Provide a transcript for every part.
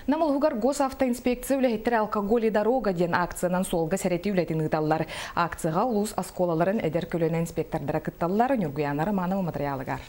Нам улууһугар госавтоинспекция үлэһиттэрэ «Алкоголь и дорога» диэн акциянан суолга сэрэтии үлэтин ыыталлар. Акцияҕа улуус оскуолаларын эдэр көлүөнэ инспектордара кытталлар. Ньургуйаана Романова матырыйаалыгар.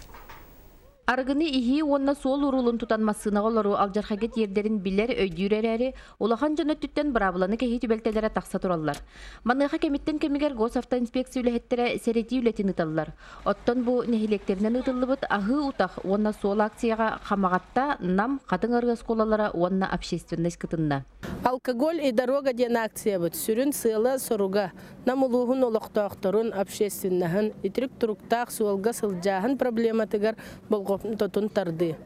Арыгыны иһии уонна суол уруулун тутан массыынаҕа олоруу алдьархайга тиэрдэрин билэр, өйдүүр эрээри, улахан дьон өттүттэн быраабыланы кэһии түбэлтэлэрэ тахса тураллар. Маныаха кэмиттэн кэмигэр госавтоинспекция үлэһиттэрэ сэрэтии үлэтин ыыталлар. Оттон бу нэһилиэктэринэн ыытыллыбыт аһыы утах уонна суол акцияҕа Хамаҕатта, Нам, Хатыҥ Арыы оскуолалара уонна общественность кытынна. Алкоголь и дорога диэн акциябыт сүрүн сыала-соруга Нам улууһун олохтоохторун, общественноһын итирик туруктаах суолга сылдьааһын проблематыгар болҕомтотун тардыы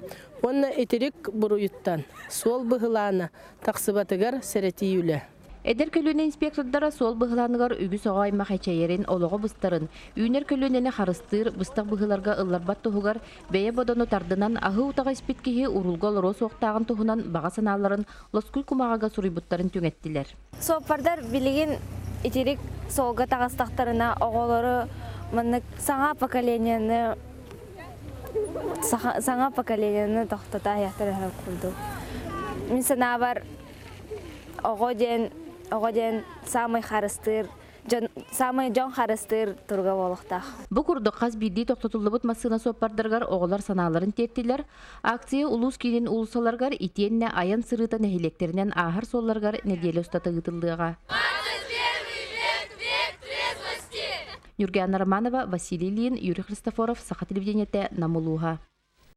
уонна итирик буруйуттан суол быһылаана тахсыбатыгар сэрэтии үлэ. Эдэр көлүөнэ инспектордара суол быһылааныгар үгүс оҕо аймах эчэйэрин, олоҕо быстарын, үүнэр көлүөнэни харыстыыр, быстах быһыыларга ылларбат туһугар бэйэ бодону тардынан аһыы утаҕы испит киһи уруулга олоруо суохтааҕын туһунан баҕа санааларын лоскуй кумааҕыга суруйбуттарын түҥэттилэр. Суоппардар билигин итирик суолга таҕыстахтарына оҕолору маннык саҥа поколенияны саҥа поколенияны тохтото аһыахтара курдук. Мин санаабар Оҕо диэн оҕо диэн саамай харыстыыр дьон саамай дьон харыстыыр туруга буолуохтаах. Бу курдук хас биирдии тохтотуллубут массыына суоппардарыгар оҕолор санааларын тиэртилэр. Акция улуус киинин уулуссаларыгар итиэннэ айан сырыыта нэһилиэктэринэн ааһар суолларыгар нэдиэлэ устата ыытыллыаҕа. Ньургуйаана Романова, Василий Ильин, Юрий Христофоров, Саха телевидениетэ, Нам улууһа.